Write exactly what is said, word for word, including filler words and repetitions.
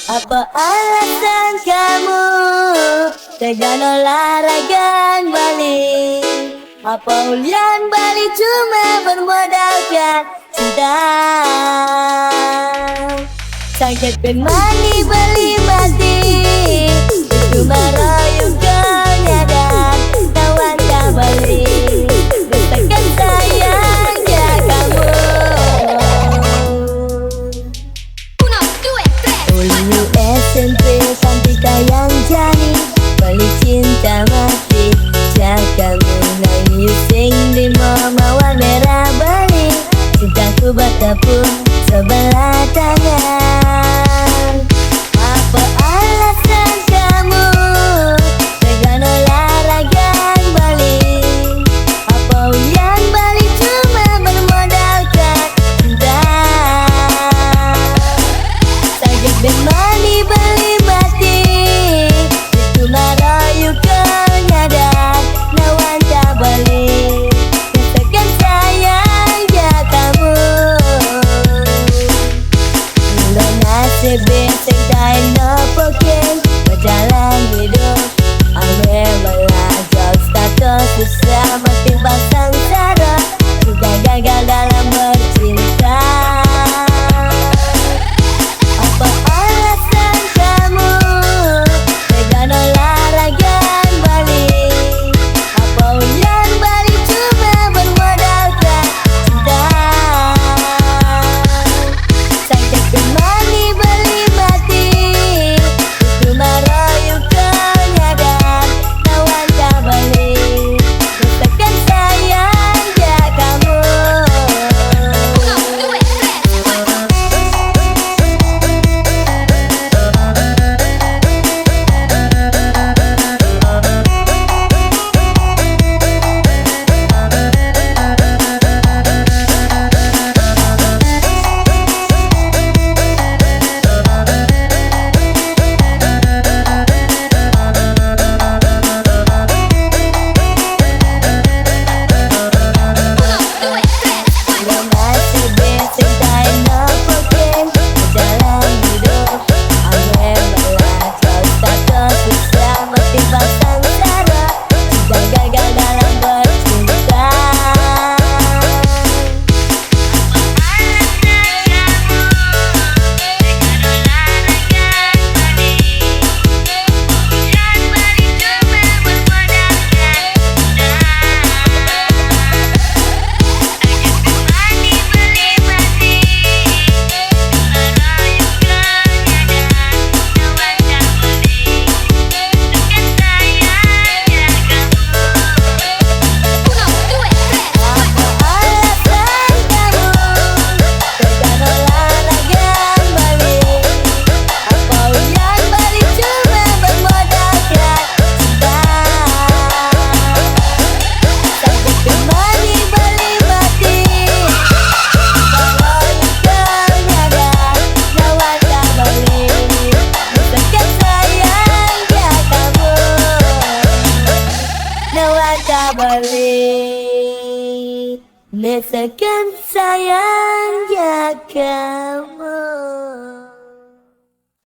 Apa alasan kamu tegal olahraga balik? Apa ulian balik cuma bermodalkan cinta? Sakit pemani beli mati, itu merayu kenyataan. Kawan tak balik, tekan sayang ya kamu. Ulu S M P sampai tayang jani, balik cinta mati. Jaga menangis sing di mawar merah balik. Cintaku bertepuk sebelah tangan. Apa alasan kamu tegal olahraga balik? Apa ulian balik cuma bermodalkan cinta? Sakit pemani beli mati, itu merayu kenyataan. Nawan tak balik, tekan sayang ya kamu. Lo nasib sing kain nopo ken, berjalan hidup ame belajar status susah, mati pasang syarat. Sudah gagal dalam bercinta. Apa alasan kamu tegal olahraga balik? Apa ulian balik cuma bermodalkan cinta? Sakit pemani beli mati, itu merayu kenyataan. Nawan tak balik, tekan sayang ya kamu. Misalkan sayang ya kamu.